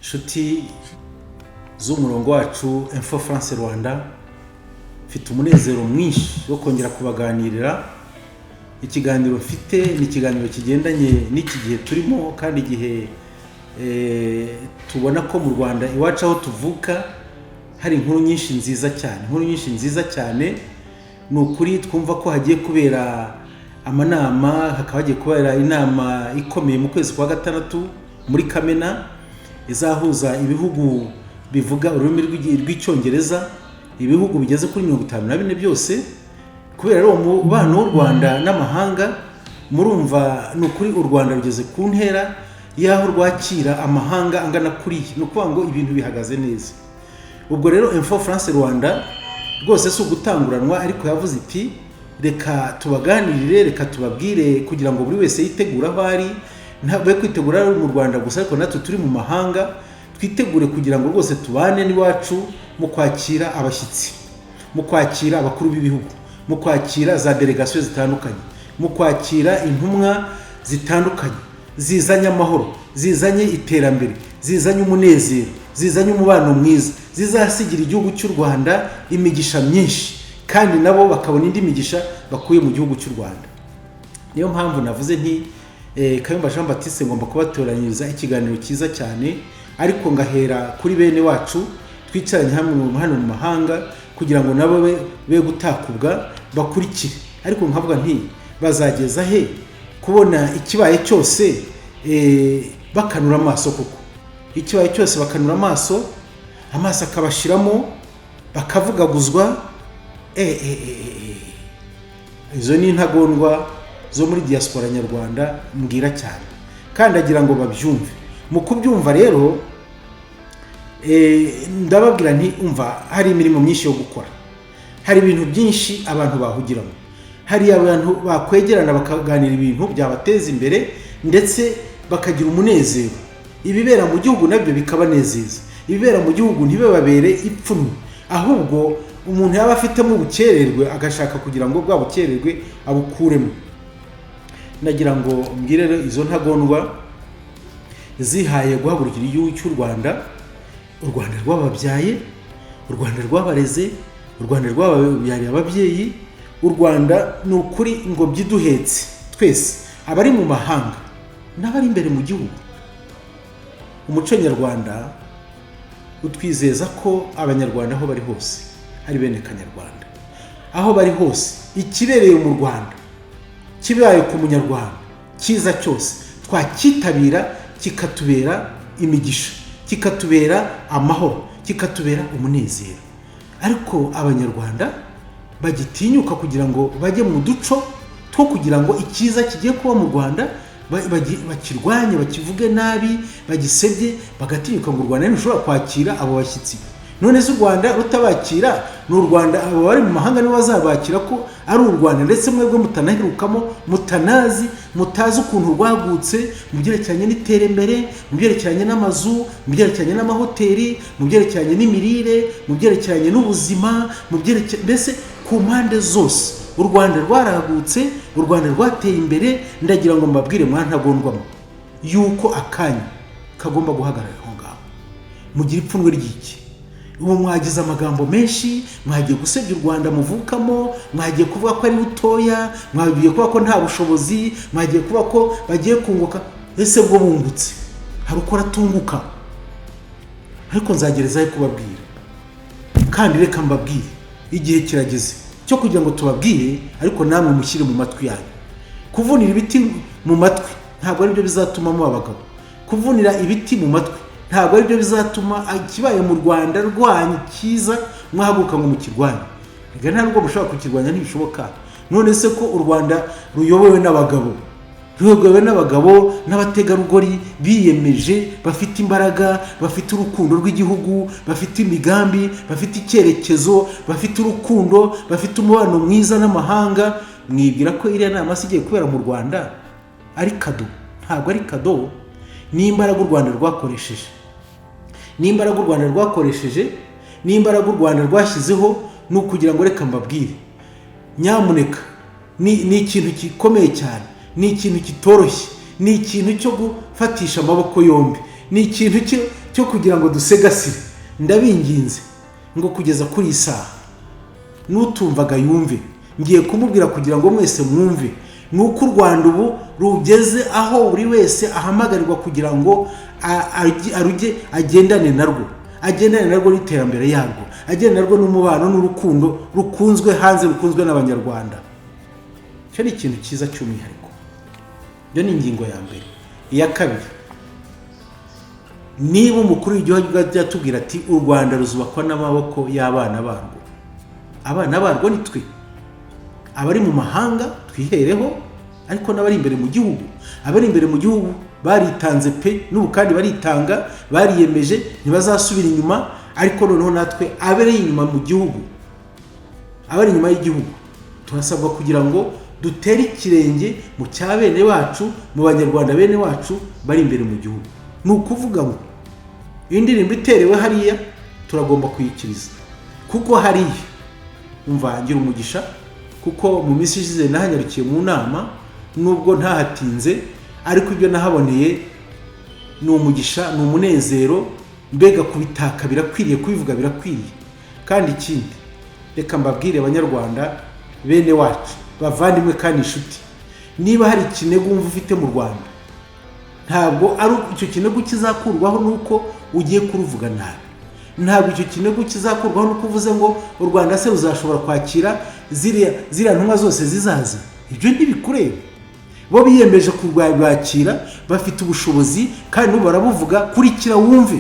Nshuti z'umurongo wacu Info France Rwanda, mfite umunezero mwinshi wo kongera kubaganirira. Ikiganiro mfite ni ikiganiro kigendanye n'iki gihe turimo, kandi igihe tubona ko mu Rwanda iwacu aho tuvuka hari inkuru nyinshi nziza cyane, inkuru nyinshi nziza cyane. Ni ukuri twumva ko hagiye kubera amanama, hakaba hagiye kubera inama ikomeye mu kwezi kwa gatandatu muri Kamena, izahuza ibihugu bivuga ururimi rw'Icyongereza, ibihugu bigeze kuri 54 byose. Kubera uwo mubano w'u Rwanda n'amahanga, murumva ni ukuri u Rwanda rugeze ku ntera y'aho rwakira amahanga angana kuriya. Ni ukuvuga ngo ibintu bihagaze neza. Ubwo rero Info France Rwanda rwose si ugutanguranwa, ariko yavuze iti: "Reka tubaganirire, reka tubabwire," kugira ngo buri wese yitegure aho ari. Ntabwo kwitegura ari mu Rwanda gusa, ariko natwe turi mu mahanga twitegure kugira ngo rwose tubane n'iwacu mu kwakira abashyitsi, mu kwakira abakuru b'ibihugu, mu kwakira za delegasiyo zitandukanye, mu kwakira intumwa zitandukanye zizanye amahoro, zizanye iterambere, zizanye umunezero, zizanye umubano mwiza, zizasigira igihugu cy'u Rwanda imigisha myinshi, kandi nabo bakabona indi migisha bakuye mu gihugu cy'u Rwanda. Niyo mpamvu navuze nti Kayumba Jean Baptiste ngomba kubatoranyiriza ikiganiro cyiza cyane, ariko ngahera kuri bene wacu twicaranye hano mu mahanga, kugira ngo nabo be gutakubwa, bakurikire. Ariko nkavuga nti: "Bazageza he kubona ikibaye cyose bakanura amaso?" Kuko ikibaye cyose bakanura amaso, amaso akabashiramo, bakavugaguzwa. Izo ni intagondwa zo muri diaspora nyarwanda mbwira cyane, kandi agira ngo babyumve. Mu kubyumva rero, ndababwira nti: "Umva, hari imirimo myinshi yo gukora, hari ibintu byinshi abantu bahugiramo, hari abantu bakwegerana bakaganira ibintu byabateza imbere, ndetse bakagira umunezero. Ibibera mu gihugu nabyo bikabanezeza, ibibera mu gihugu ntibibabere ipfunwe, ahubwo umuntu yaba afitemo ubukererwe agashaka kugira ngo bwa bukererwe abukuremo." Nagira ngo mbwire rero izo ntagondwa zihaye guhagurukira igihugu cy'u Rwanda, u Rwanda rwababyaye, u Rwanda rwabareze, u Rwanda rwababyariye ababyeyi. U Rwanda ni ukuri ngo byiduhetse twese, abari mu mahanga n'abari imbere mu gihugu. Umuco nyarwanda utwizeza ko Abanyarwanda aho bari hose ari bene Kanyarwanda. Aho bari hose, ikibereye mu Rwanda, kibaye ku Munyarwanda cyiza cyose, twakitabira, kikatubera imigisha, kikatubera amahoro, kikatubera umunezero. Ariko Abanyarwanda bagitinyuka kugira ngo bajye mu duco two kugira ngo icyiza kigiye kuba mu Rwanda bakirwanye, bakivuge nabi, bagisebye, bagatinyuka ngo u Rwanda ntirushobora kwakira abo bashyitsi. None se u Rwanda rutabakira, ni u Rwanda abo bari mu mahanga nibo bazabakira, ko ari u Rwanda ndetse mwebwe mutanaherukamo, mutanazi, mutazi ukuntu rwagutse mu byerekeranye n'iterambere, mu byerekeranye n'amazu, mu byerekeranye n'amahoteli, mu byerekeranye n'imirire, mu byerekeranye n'ubuzima, mu byerekeranye mbese ku mpande zose? U Rwanda rwaragutse, u Rwanda rwateye imbere. Ndagira ngo mbabwire mwantagondwamo yuko akanya kagomba guhagarara aho ngaho. Mugira ipfunwe ry'iki? Ubu mwagize amagambo menshi, mwagiye gusebya u Rwanda muvukamo, mwagiye kuvuga ko ari rutoya, mwagiye kuvuga ko nta bushobozi, mwagiye kuvuga ko bagiye kunguka. Ese bwo bungutse? Hari uko aratunguka? Ariko nzagerezayo kubabwira. Kandi reka mbabwire, igihe kirageze cyo kugira ngo tubabwire, ariko namwe mushyire mu matwi yanyu. Kuvunira ibiti mu matwi ntabwo aribyo bizatuma muba abagabo. Kuvunira ibiti mu matwi ntabwo aribyo bizatuma ikibaye mu Rwanda rwanyu cyiza mwahaguruka ngo mukirwanye. Reka, nta nubwo mushobora kukirwanya, ntibishoboka. None se ko u Rwanda ruyobowe n'abagabo, ruyobowe n'abagabo n'abategarugori biyemeje, bafite imbaraga, bafite urukundo rw'igihugu, bafite imigambi, bafite icyerekezo, bafite urukundo, bafite umubano mwiza n'amahanga, mwibwira ko iriya nama se igiye kubera mu Rwanda ari cadeau? Ntabwo ari cadeau, ni imbaraga u Rwanda rwakoresheje, ni imbaraga u Rwanda rwakoresheje, ni imbaraga u Rwanda rwashyizeho. Ni ukugira ngo reka mbabwire, nyamuneka, ni ikintu gikomeye cyane, ni ikintu kitoroshye, ni ikintu cyo gufatisha amaboko yombi, ni ikintu cyo kugira ngo dusegasire. Ndabinginze ngo kugeza kuri iyi saha, n'utumvaga yumve, ngiye kumubwira kugira ngo mwese mwumve, ni uko u Rwanda ubu rugeze aho buri wese ahamagarirwa kugira ngo aruge, agendane narwo, agendane narwo n'iterambere yarwo, agendane narwo n'umubano n'urukundo rukunzwe hanze, rukunzwe n'Abanyarwanda. Icyo ni ikintu cyiza cy'umwihariko. Iyo ni ingingo ya mbere. Iya kabiri, niba umukuru w'igihugu yatubwira ati: "U Rwanda ruzubakwa n'amaboko y'abana barwo", abana barwo ni twe abari mu mahanga twihereho, ariko n'abari imbere mu gihugu. Abari imbere mu gihugu baritanze pe, n'ubu kandi baritanga, bariyemeje, ntibazasubira inyuma. Ariko noneho natwe abari inyuma mu gihugu, abari inyuma y'igihugu, turasabwa kugira ngo dutere ikirenge mu cya bene wacu, mu Banyarwanda bene wacu bari imbere mu gihugu. Ni ukuvuga ngo indirimbo iterewe hariya turagomba kuyikiriza, kuko hariya umva ngira umugisha, kuko mu minsi ishize nahanyarukiye mu nama, nubwo ntahatinze, ariko ibyo nahaboneye ni umugisha, ni umunezero. Mbega kubitaka birakwiriye, kubivuga birakwiriye. Kandi ikindi, reka mbabwire, Abanyarwanda bene wacu, bavandimwe kandi inshuti, niba hari ikiniga wumva ufite mu Rwanda, ntabwo ari icyo kiniga kizakurwaho nuko ugiye kuruvuga nabi. Ntabwo icyo kiniga kizakurwaho nuko uvuze ngo u Rwanda se ruzashobora kwakira ziriya ntumwa zose zizaza. Ibyo ntibikureba. Bo biyemeje kurwakira, bafite ubushobozi kandi n'ubu barabuvuga. Kurikira wumve,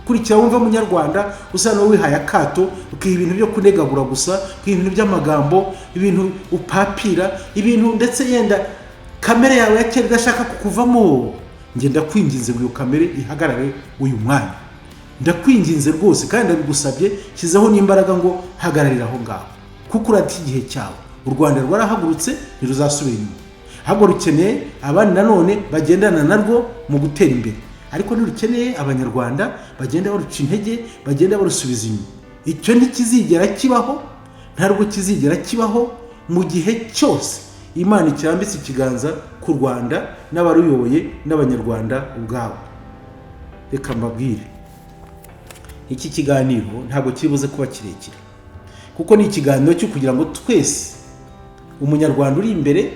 kurikira wumve, Munyarwanda usa n'uwihaye akato, ukiha ibintu byo kunegagura gusa, ukiha ibintu by'amagambo, ibintu upapira, ibintu ndetse yenda kamere yawe ya kera idashaka kukuvamo. Njye ndakwinginze ngo iyo kamere ihagarare uyu mwanya. Ndakwinginze rwose kandi ndabigusabye, shyizeho n'imbaraga ngo hagararira aho ngaho, kuko urata igihe cyawe. U Rwanda rwarahagurutse, ntiruzasubira inyuma. Ahubwo rukeneye abandi nanone bagendana narwo mu gutera imbere, ariko ntirukeneye Abanyarwanda bagenda baruca intege, bagenda barusubiza inyuma. Icyo ntikizigera kibaho, ntabwo kizigera kibaho mu gihe cyose Imana ikirambitse ikiganza ku Rwanda n'abaruyoboye n'Abanyarwanda ubwabo. Reka mbabwire, iki kiganiro ntabwo kiri buze kuba kirekire, kuko ni ikiganiro cyo kugira ngo twese, Umunyarwanda uri imbere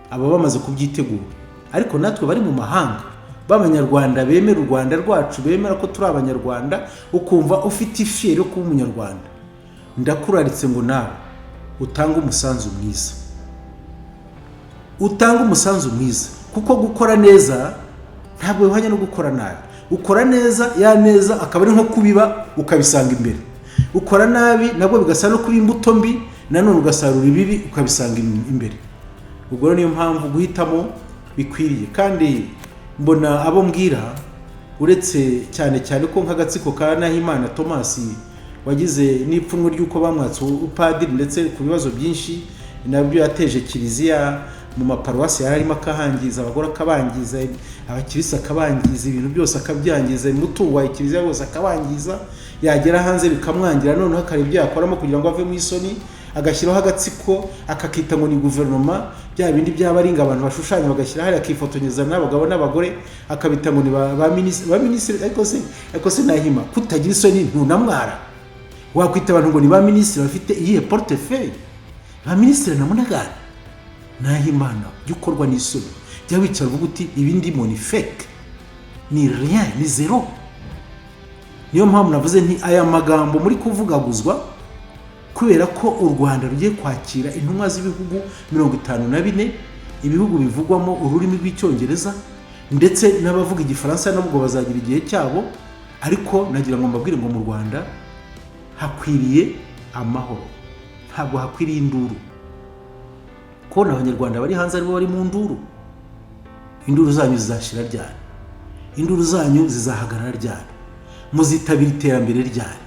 aba bamaze kubyitegura, ariko natwe bari mu mahanga b'Abanyarwanda bemera u Rwanda rwacu, bemera ko turi Abanyarwanda, ukumva ufite ifierté yo kuba Umunyarwanda, ndakuraritse ngo nawe utange umusanzu mwiza, utange umusanzu mwiza, kuko gukora neza ntabwo bihwanye no gukora nabi. Ukora neza, ya neza akaba ari nko kubiba ukabisanga imbere. Ukora nabi nabwo bigasa no kuba imbuto mbi, nanone ugasarura ibibi ukabisanga imbere. Ubwo rero niyo mpamvu guhitamo bikwiriye. Kandi mbona abo mbwira, uretse cyane cyane ko nk'agatsiko ka Nahimana Thomas wagize n'ipfunwe ry'uko bamwatse ubupadiri, ndetse ku bibazo byinshi nabyo yateje kiliziya mu maparuwasi yari arimo, akahangiza abagore, akabangiza abakirisitu, akabangiza ibintu byose, akabyangiza umutungo wa kiliziya wose akabangiza, yagera hanze bikamwangira, noneho akareba ibyo yakoramo kugira ngo ave mu isoni, agashyiraho agatsiko akakita ngo ni guverinoma, bya bindi by'abaringa abantu bashushanya bagashyira hariya, akifotonyeza n'abagabo n'abagore, akabita ngo ni ba minisitiri. Ariko se Nahima, kutagira isoni, ntunamwara wakwita abantu ngo ni ba minisitiri bafite iyihe portefeuille? Ba minisitiri na munagana? Nahimana, jya ukorwa n'isoni, jya wicara uvuga uti: "Ibi ndimo ni fake, ni rien, ni zéro." Niyo mpamvu navuze nti aya magambo muri kuvugaguzwa kubera ko u Rwanda rugiye kwakira intumwa z'ibihugu 54, ibihugu bivugwamo ururimi rw'Icyongereza, ndetse n'abavuga Igifaransa nabwo bazagira igihe cyabo. Ariko nagira ngo mbabwire ngo mu Rwanda hakwiriye amahoro, ntabwo hakwiriye induru. Kubona Abanyarwanda bari hanze aribo bari mu nduru, induru zanyu zizashira ryari? Induru zanyu zizahagarara ryari? Muzitabira iterambere ryari?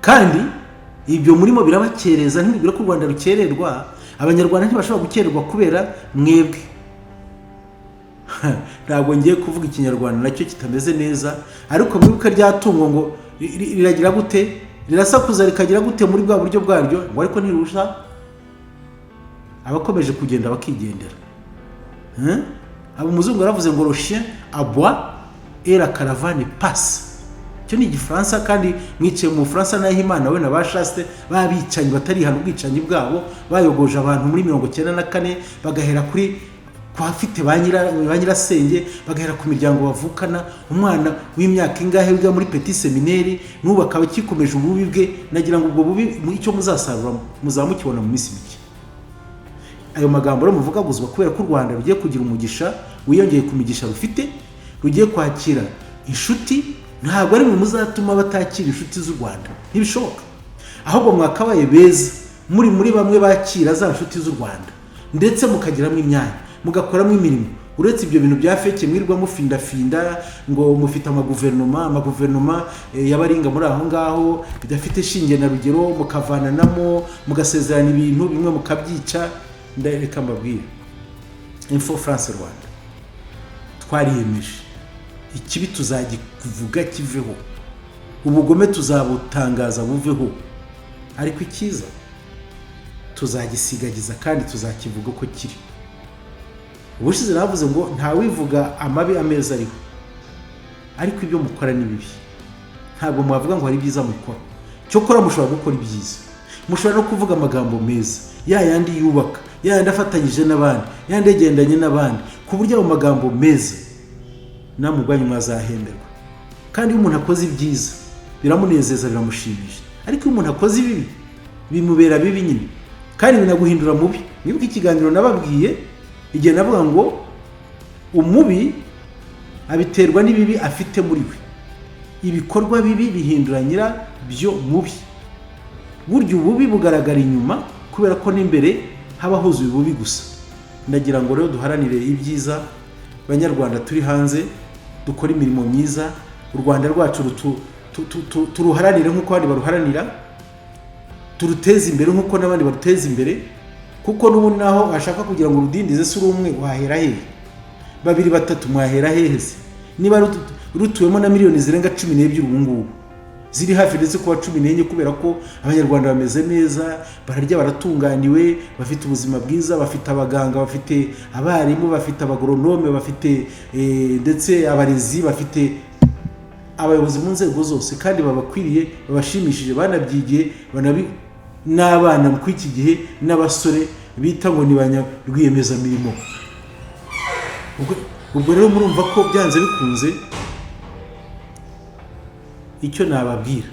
Kandi ibyo murimo birabakereza. Ntibibwira ko u Rwanda rukererwa. Abanyarwanda ntibashobora gukererwa kubera mwebwe. Ntabwo ngiye kuvuga Ikinyarwanda nacyo kitameze neza, ariko mwibuke rya tungo ngo riragira gute, rirasakuza rikagira gute muri bwa buryo bwaryo, ngo ariko ntirusha abakomeje kugenda bakigendera. Aba umuzungu yaravuze ngo: "Le chien aboie et la caravane passe." Icyo ni Igifaransa, kandi mwicaye mu Bufaransa. Naho Imana we na ba Chaste b'abicanyi batarihana ubwicanyi bwabo, bayogoje abantu muri 94, bagahera kuri ku bafite ba nyirasenge, bagahera ku miryango bavukana. Umwana w'imyaka ingahe wiga muri petit séminaire, n'ubu akaba akikomeje ububi bwe. Nagira ngo ubwo bubi icyo muzasaruramo muzaba mukibona mu minsi mike. Ayo magambo rero muvugaguzwa kubera ko u Rwanda rugiye kugira umugisha wiyongeye ku migisha rufite, rugiye kwakira inshuti. Ntabwo ari mwe muzatuma batakira inshuti z'u Rwanda, ntibishoboka. Ahubwo mwakabaye beza muri bamwe bakira za nshuti z'u Rwanda, ndetse mukagiramo imyanya, mugakoramo imirimo. Uretse ibyo bintu bya fake mwirwa mufindafinda ngo mufite amaguverinoma y'abaringa muri aho ngaho bidafite shinge na rugero, mukavananamo, mugasezerana ibintu bimwe mukabyica. Reka mbabwire, Info France Rwanda twariyemeje: ikibi tuzakivuga kiveho, ubugome tuzabutangaza buveho, ariko icyiza tuzagisigagiza kandi tuzakivuga uko kiri. Ubushize navuze ngo ntawivuga amabi ameza ariho, ariko ibyo mukora ni bibi. Ntabwo mwavuga ngo hari ibyiza mukora. Cyokora mushobora gukora ibyiza, mushobora no kuvuga amagambo meza, ya yandi yubaka, ya yandi afatanyije n'abandi, ya yandi yagendanye n'abandi, ku buryo ayo magambo meza namwe ubwanyu mwazahemberwa. Kandi iyo umuntu akoze ibyiza biramunezeza, biramushimisha, ariko iyo umuntu akoze ibibi bimubera bibi nyine, kandi binaguhindura mubi. Mwibuke ikiganiro nababwiye igihe navuga ngo umubi abiterwa n'ibibi afite muri we. Ibikorwa bibi bihindura nyirabyo mubi. Burya ububi bugaragara inyuma kubera ko n'imbere haba huzuye ububi gusa. Ndagira ngo rero duharanire ibyiza, Banyarwanda turi hanze, dukore imirimo myiza. U Rwanda rwacu turuharanire nk'uko abandi baruharanira, turuteze imbere nk'uko n'abandi baruteza imbere, kuko n'ubundi naho bashaka kugira ngo urudindize, si uri umwe wahera hehe? Babiri, batatu, mwahera hehe se, niba rutuwemo na miliyoni zirenga 12 ubu ngubu, ziri hafi ndetse kuba 14, kubera ko Abanyarwanda bameze neza, bararya, baratunganiwe, bafite ubuzima bwiza, bafite abaganga, bafite abarimu, bafite abagoronome, bafite ndetse abarezi, bafite abayobozi mu nzego zose kandi babakwiriye, babashimishije, banabyigiye, n'abana kuri iki gihe n'abasore bita ngo ni ba rwiyemezamirimo. Ubwo rero murumva ko byanze bikunze icyo nababwira,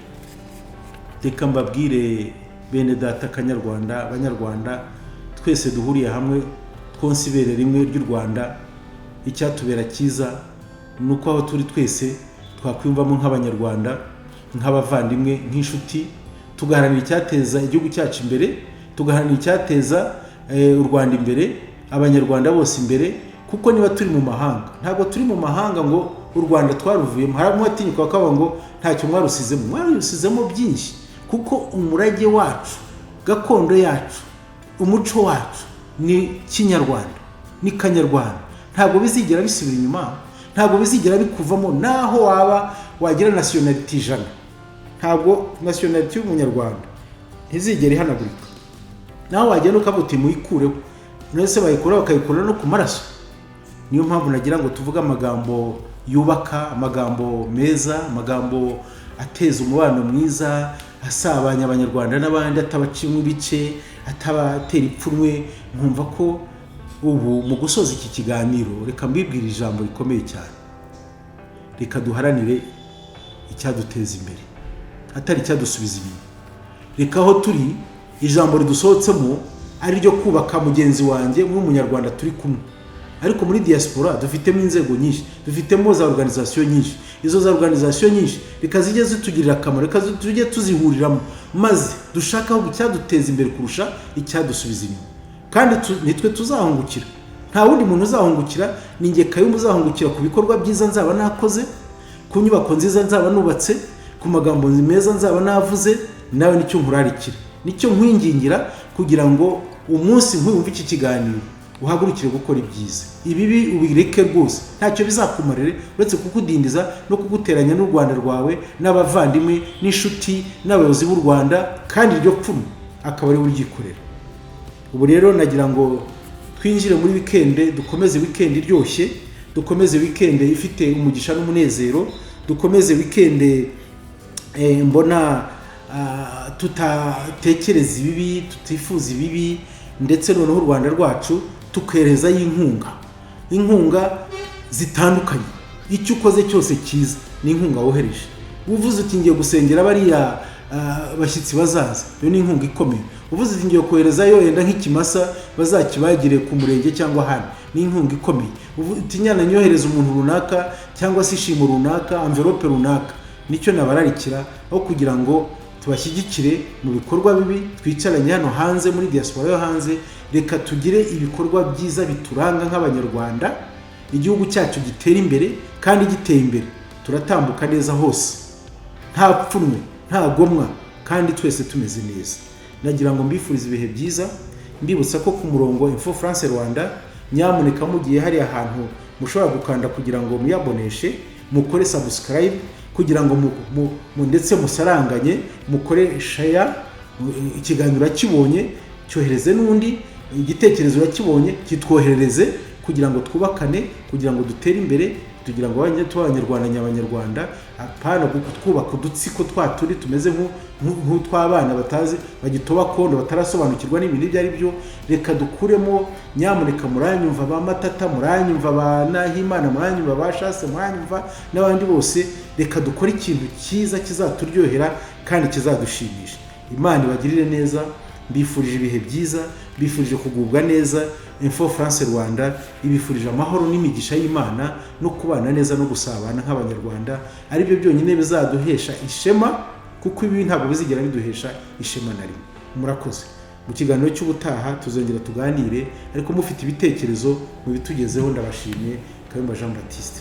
reka mbabwire bene data Kanyarwanda, Abanyarwanda twese duhuriye hamwe, twonsa ibere rimwe ry'u Rwanda, icyatubera cyiza ni uko aho turi twese twakwiyumvamo nk'Abanyarwanda, nk'abavandimwe, nk'inshuti, tugaharanira icyateza igihugu cyacu imbere, tugaharanira icyateza u Rwanda imbere, Abanyarwanda bose imbere. Kuko niba turi mu mahanga, ntabwo turi mu mahanga ngo u Rwanda twaruvuyemo. Hari abatinyuka bakavuga ngo ntacyo mwarusizemo. Mwarusizemo byinshi, kuko umurage wacu, gakondo yacu, umuco wacu ni Kinyarwanda, ni Kanyarwanda. Ntabwo bizigera bisubira inyuma, ntabwo bizigera bikuvamo, naho waba wagira nationalité 100. Ntabwo nationalité y'Umunyarwanda ntizigera ihanagurika, naho wagenda ukavuga uti muyikureho. Ndetse bayikuraho, bakayikura no ku maraso. Niyo mpamvu nagira ngo tuvuge amagambo yubaka, amagambo meza, amagambo ateza umubano mwiza, asabanya Abanyarwanda n'abandi, atabacimo ibice, atabatera ipfunwe. Nkumva ko ubu mu gusoza iki kiganiro, reka mbibwire ijambo rikomeye cyane: reka duharanire icyaduteza imbere, atari icyadusubiza inyuma. Reka aho turi ijambo ridusohotsemo ari ryo kubaka mugenzi wanjye nk'Umunyarwanda turi kumwe. Ariko muri diaspora dufitemo inzego nyinshi, dufitemo za organisation nyinshi. Izo za organisation nyinshi reka zijye zitugirira akamaro, reka tujye tuzihuriramo, maze dushake ahubwo icyaduteza imbere kurusha icyadusubiza inyuma. Kandi nitwe tuzahungukira, nta wundi muntu uzahungukira. Ni njye Kayumba uzahungukira ku bikorwa byiza nzaba nakoze, ku nyubako nziza nzaba nubatse, ku magambo meza nzaba navuze. Nawe nicyo nkurarikira, nicyo nkwingingira, kugira ngo umunsi nkwumva iki kiganiro uhagurukire gukora ibyiza, ibibi ubireke rwose. Ntacyo bizakumarire uretse kukudindiza no kuguteranya n'u Rwanda rwawe, n'abavandimwe, n'inshuti, n'abayobozi b'u Rwanda, kandi iryo pfunwe akaba ari we uryikorera. Ubu rero nagira ngo twinjire muri wikende, dukomeze wikendi iryoshye, dukomeze wikende ifite umugisha n'umunezero, dukomeze wikende. Mbona tutatekereza ibibi, tutifuza ibibi, ndetse noneho u Rwanda rwacu tukerezayo inkunga zitandukanye. Icyo ukoze cyose cyiza ni inkunga wohereje. Uvuze uti: "Ngiye gusengera bariya bashyitsi bazaza," iyo ni inkunga ikomeye. Uvuze uti: "Ngiye koherezayo yenda nk'ikimasa bazakibagire ku murenge cyangwa ahandi," ni inkunga ikomeye. Uvuze uti: "Nyana nyohereza umuntu runaka cyangwa se ishimo runaka, enveloppe runaka." Nicyo nabararikira, aho kugira ngo tubashyigikire mu bikorwa bibi twicaranye hano hanze muri diaspora yo hanze, reka tugire ibikorwa byiza bituranga nk'Abanyarwanda, igihugu cyacu gitera imbere. Kandi giteye imbere turatambuka neza hose, nta pfunwe, nta gomwa, kandi twese tumeze neza. Nagira ngo mbifurize ibihe byiza, mbibutsa ko ku murongo Info France Rwanda, nyamuneka mugiye hariya hantu mushobora gukanda kugira ngo muyaboneshe, mukore subscribe kugira ngo ndetse musaranganye, mukore share. Ikiganiro urakibonye, cyohereze n'undi. Igitekerezo urakibonye, kitwoherereze kugira ngo twubakane, kugira ngo dutere imbere, tugira ngo tube Abanyarwanda nyabanyarwanda, apana twubaka udutsiko twa turi tumeze nk'utw'abana batazi, bagitoba kondo, batarasobanukirwa n'ibintu ibyo ari byo. Reka dukuremo nyamuneka. Muranyumva ba Matata, muranyumva ba Nahimana, muranyumva ba Shase, muranyumva n'abandi bose. Reka dukore ikintu cyiza kizaturyohera kandi kizadushimisha. Imana ibagirire neza. Mbifurije ibihe byiza, mbifurije kugubwa neza. Info France Rwanda ibifurije amahoro n'imigisha y'Imana no kubana neza no gusabana nk'Abanyarwanda, aribyo byonyine bizaduhesha ishema, kuko ibi ntabwo bizigera biduhesha ishema na rimwe. Murakoze. Mu kiganiro cy'ubutaha tuzongera tuganire, ariko mufite ibitekerezo mubitugezeho. Ndabashimiye. Kayumba Jean Baptiste.